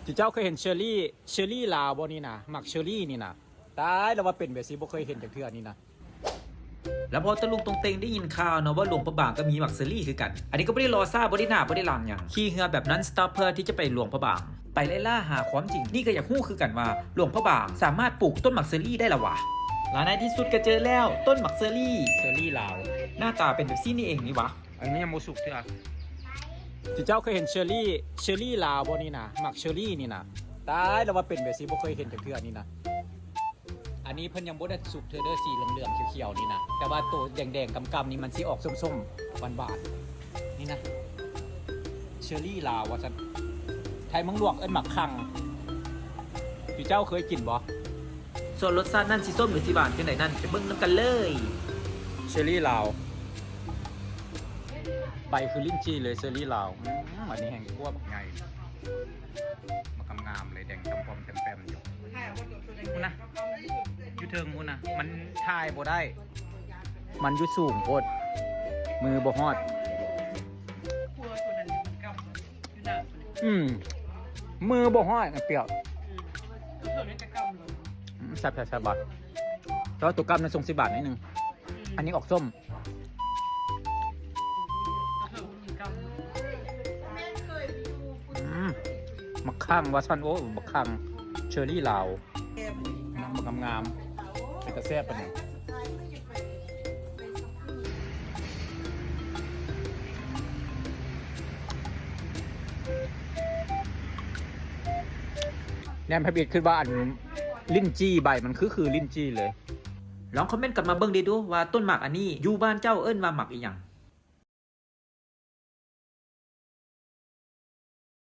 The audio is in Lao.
ເຈົ້າເຄີຍເຫັນເຊີຣີ ເຊີຣີລາວບໍ່ນີ້ນະ? ໝາກເຊີຣີນີ້ນະ. ຕາຍ ລາວວ່າເປັນແບບຊີ້ ບໍ່ເຄີຍເຫັນຈັກເທື່ອນີ້ນະ. ແລ້ວພໍຕະລຸງຕົງເຕັງໄດ້ຍິນຂ່າວເນາະວ່າຫຼວງພະບາງກໍມີໝາກເຊີຣີຄືກັນ. ອັນນີ້ກໍບໍ່ໄດ້ລໍຊ້າ ບໍ່ໄດ້ໜ້າ ບໍ່ໄດ້ຫຼັງຫຍັງ. ຂີ່ເຮືອແບບ non stop ເພື່ອທີ່ຈະໄປຫຼວງພະບາງ. ໄປໄລ່ລ່າຫາຄວາມຈິງ. ນີ້ກໍຢາກຮູ້ຄືກັນວ່າຫຼວງພະບາງສາມາດປູກຕົ້ນໝາກເຊີຣີໄດ້ລະຫວາ? ແລະໃນທີ່ສຸດກໍເຈີແລ້ວ ຕົ້ນໝາກເຊີຣີ. ເຊີຣີລາວ ໜ້າຕາເປັນແບບຊີ້ນີ້ເອງນີ້ຫວາ? ອັນນີ້ຍັງບໍ່ສຸກເທື່ອ. ເຈົ້າເຄີຍເຫັນເຊີຣີ ເຊີຣີລາວບໍ່ນີ້ນະ? ໝາກເຊີຣີນີ້ນະ. ຕາຍ ລາວວ່າເປັນແບບຊີ້ ບໍ່ເຄີຍເຫັນຈັກເທື່ອນີ້ນະ. ອັນນີ້ເພິ່ນຍັງບໍ່ໄດ້ສຸກເທື່ອເດີ ສີເຫຼືອງໆຂຽວໆນີ້ນະ. ແຕ່ວ່າໂຕແດງໆກຳໆນີ້ມັນຊິອອກສົ້ມໆ ຫວານໆ ນີ້ນະ. ເຊີຣີລາວວ່າຊັ້ນ. ໄທເມືອງຫຼວງເອີ້ນໝາກຄັງ. ເຈົ້າເຄີຍກິນບໍ່? ສ່ວນລົດຊາດນັ້ນຊິສົ້ມຫຼືຊິຫວານຈັ່ງໃດນັ້ນ ໄປເບິ່ງນຳກັນເລີຍ. ເຊີຣີລາວ ໃບຄືລິ້ນຈີ່ເລີຍ ເຊີຣີລາວ. ອືມ ອັນນີ້ແຮ່ງກວບໃຫຍ່ ບັກງາມໆເລີຍ ແດງຈຳປອມແຈມແປມຢູ່. ພຸ້ນນະ ຢູ່ເທິງພຸ້ນນະ ມັນຖ່າຍບໍ່ໄດ້ ມັນຢູ່ສູງໂພດ ມືບໍ່ຮອດ. ອືມ ມືບໍ່ຮອດນະປຽກ. ອືມ ແຊບໆໆ ບໍ່ ແຕ່ວ່າໂຕກ້ຳນັ້ນສົ່ງສິບບາດໜ້ອຍໜຶ່ງ. ອືມ ອັນນີ້ອອກສົ້ມ. ອືມ ໝາກຄັງວ່າຊັ້ນ. ໂອ້ ບັກຄັງ ເຊີຣີລາວ ນຳບັກງາມໆ ເປັນຕາແຊບປານໃດ. ແນມທຳອິດຄິດວ່າອັນ ລິ້ນຈີ່ ໃບມັນຄື ຄືລິ້ນຈີ່ເລີຍ. ລອງຄອມເມັນກັນມາເບິ່ງເດ້ດູວ່າຕົ້ນໝາກອັນນີ້ ຢູ່ບ້ານເຈົ້າເອີ້ນວ່າໝາກອີ່ຫຍັງ?